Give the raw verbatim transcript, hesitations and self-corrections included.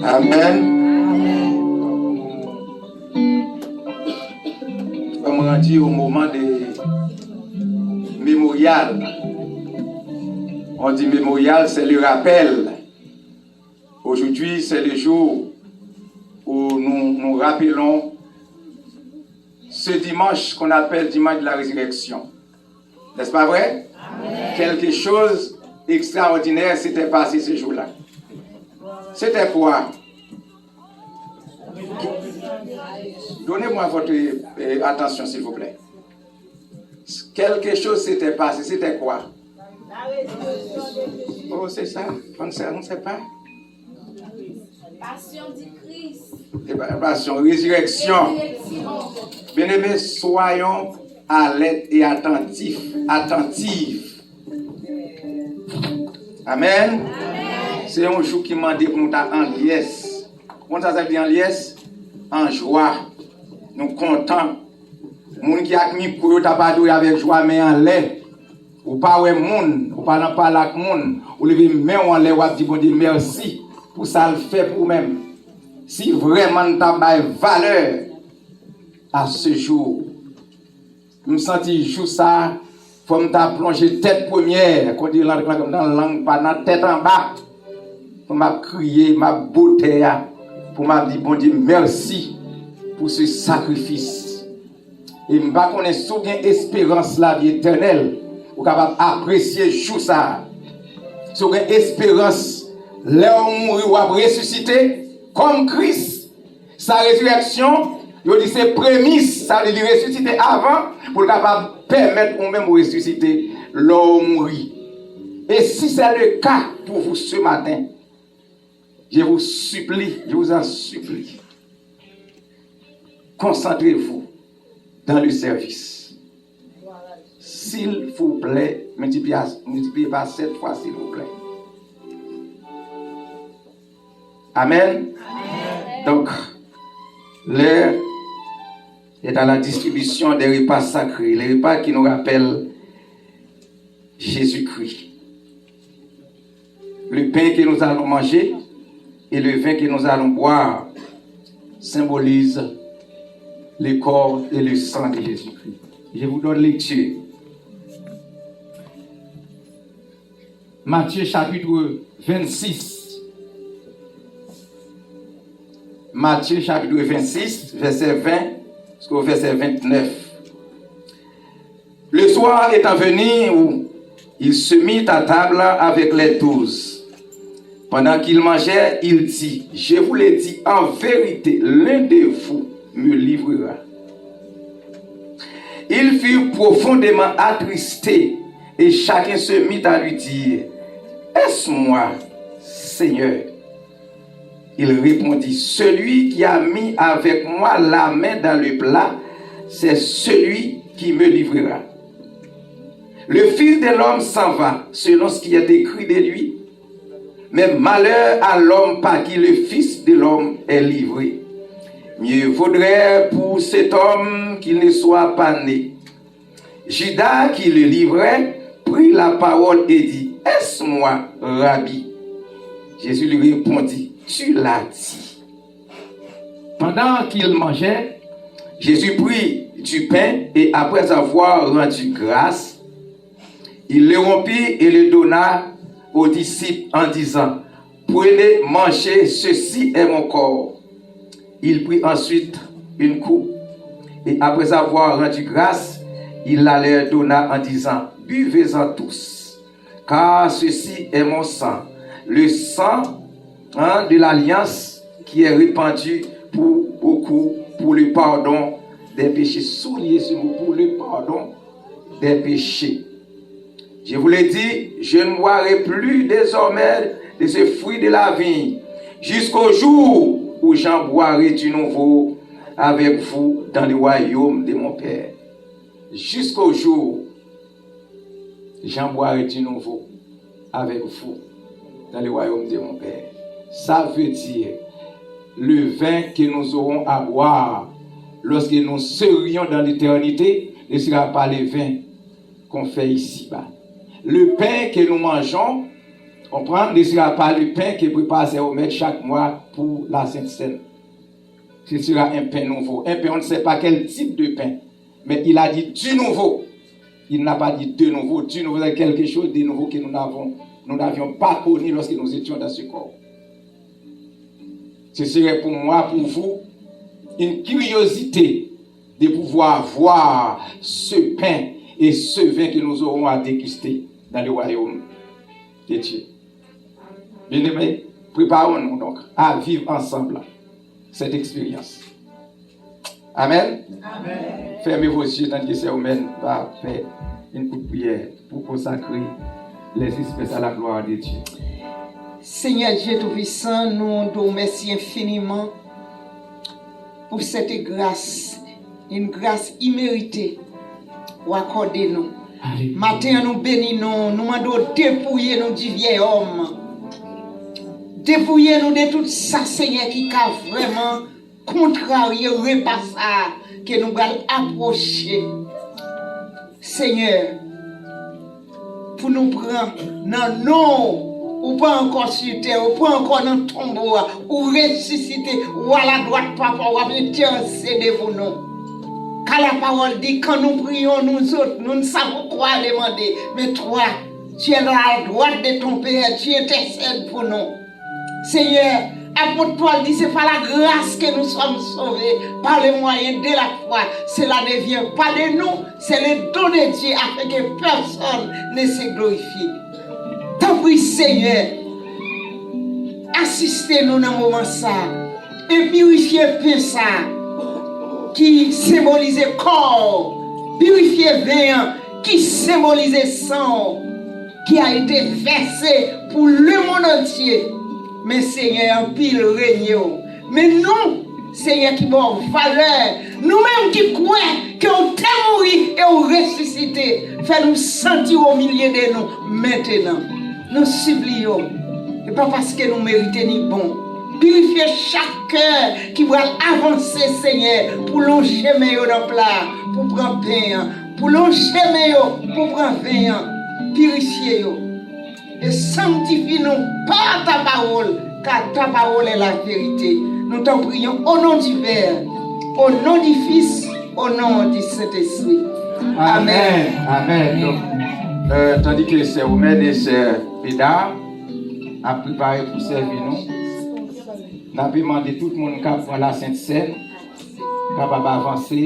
Amen. An nou randi au moment de mémorial. On dit mémorial, c'est le rappel. Aujourd'hui, c'est le jour où nous nous rappelons ce dimanche qu'on appelle dimanche de la résurrection. N'est-ce pas vrai? Quelque chose d'extraordinaire s'était passé ce jour-là. C'était quoi? Donnez-moi votre euh, attention, s'il vous plaît. Quelque chose s'était passé. C'était quoi? Oh, c'est ça. On ne sait, on ne sait pas. Passion du Christ. Passion, résurrection. Bien-aimés, soyons alertes et attentifs, attentifs. Amen. Se yon jou ki mande pou nou ta an lyès. Konn sa sa vle di an lyès? An jwa. Nou kontan. Moun ki ak mikwo yo t ap adore avèk jwa, men anlè. Ou pa wè moun, ou pa nan pale ak moun, ou leve men w anlè, w ap di Bondye mèsi pou sa l fè pou ou menm. Si vrèman n ta bay valè a se jou, m santi jou sa a, fò m ta plonje tèt premyè, kote nan lang pa nan tèt anba. Pou m ap kriye, m ap bo tè a, pou m ap di Bondye mèsi pou se sakrifis. E m pa konnen si w gen esperans lavi etènèl, ou kapab apresye jou sa a. Si w gen esperans, lè w mouri, w ap resisite kòm Kris. Sa rezirèksyon, yo di se premis, sa vle di li resisite avan pou l kapab pèmèt ou menm ou resisite lè w mouri. Et si c'est le cas pour vous ce matin, je vous supplie, je vous en supplie, concentrez-vous dans le service. S'il vous plaît, multipliez, multipliez par sept fois, s'il vous plaît. Amen. Donc, l'heure est à la distribution des repas sacrés, les repas qui nous rappellent Jésus-Christ. Le pain que nous allons manger et le vin que nous allons boire symbolisent le corps et le sang de Jésus-Christ. Je vous donne lecture. Matthieu chapitre vingt-six. Matthieu chapitre vingt-six, verset vingt jusqu'au verset vingt-neuf. Le soir étant venu, il se mit à table avec les douze. Pendant qu'ils mangeaient, il dit, je vous le dis en vérité, l'un de vous me livrera. Ils furent profondément attristés et chacun se mit à lui dire, est-ce moi, Seigneur? Il répondit, celui qui a mis avec moi la main dans le plat, c'est celui qui me livrera. Le Fils de l'homme s'en va, selon ce qui est écrit de lui. Mais malheur à l'homme par qui le Fils de l'homme est livré. Mieux vaudrait pour cet homme qu'il ne soit pas né. Judas, qui le livrait, prit la parole et dit, est-ce moi, Rabbi? Jésus lui répondit, tu l'as dit. Pendant qu'ils mangeaient, Jésus prit du pain et après avoir rendu grâce, il le rompit et le donna aux disciples en disant, prenez, mangez, ceci est mon corps. Il prit ensuite une coupe et après avoir rendu grâce, il la leur donna en disant, buvez-en tous, car ceci est mon sang, le sang, hein, de l'alliance qui est répandu pour beaucoup pour le pardon des péchés. Soulignez ce mot, pour le pardon des péchés. Je vous le dis, je ne boirai plus désormais de ce fruit de la vigne jusqu'au jour où j'en boirai du nouveau avec vous dans le royaume de mon Père. Jusqu'au jour j'en boirai du nouveau avec vous dans le royaume de mon Père. Ça veut dire, le vin que nous aurons à boire lorsque nous serions dans l'éternité ne sera pas le vin qu'on fait ici-bas. Le pain que nous mangeons Konprann? Ne sera pas le pain que prépare ses maîtres chaque mois pour la Sainte Seine. Ce sera un pain nouveau. Un pain, on ne sait pas quel type de pain. Mais il a dit du nouveau. Il n'a pas dit de nouveau. Du nouveau, c'est quelque chose de nouveau que nous n'avons, nous n'avions pas connu lorsque nous étions dans ce corps. Ce serait pour moi, pour vous, une curiosité de pouvoir voir ce pain et ce vin que nous aurons à déguster dans le royaume de Dieu. Bien-aimés, préparons-nous donc à vivre ensemble cette expérience. Amen. Amen. Fermez vos yeux tandis que sœur Omen va faire une courte prière pour consacrer les espèces à la gloire de Dieu. Seigneur Dieu Tout-Puissant, nous te remercions infiniment pour cette grâce, une grâce imméritée ou akòde nou. Alelouya. Maten an, nou beni nou, nou mande w depouye nou di vyè òm. Depouye nou de tout sa, Senyè, ki ka vrèman kontrarye repa sa a ke nou pral apwoche. Senyè, pou nou pran nan non w, ou pa ankò sou tè, ou pa ankò nan tonbo a, ou resisite, ou aladwat Papa, w ap entèsede pou nou. Ka la pawòl di, quand nous prions, nous autres, nous ne savons quoi demander, mais toi, tu es à la droite de ton Père, tu intercèdes pour nous. Senyè, apot Pòl di, c'est par la grâce que nous sommes sauvés, par le moyen de la foi. Cela ne vient pas de nous, c'est le don de Dieu, afin que personne ne se glorifie. Tanpri, Senyè, asiste nou nan moman sa a e pirifye pen sa a ki senbolize kò w, pirifye ven an ki senbolize san w, qui a été versé pour le monde entier. Men Senyè, anpil renye w. Men nou, Senyè, ki ba w valè, nou menm ki kwè ke w te mouri e w resisite, fè nou santi w o milye de nou mentenan. Nou sipliye w, e pa paske nou merite ni bon. Pirifye chak kè ki pral avanse, Senyè, pou lonje men yo nan pla, pou pran pen an, pou lonje men yo, pou pran ven an. Pirifye yo. E sanctifie-nous par ta parole, car ta parole est la vérité. Nous t'en prions au nom du Père, au nom du Fils, au nom du Saint-Esprit. Amen. Amen. Amen. Donk, euh, tandi ke sè Women e sè Beda ap prepare pou sèvi nou, n ap mande tout moun k ap pran la Sent Sèn kapab avanse.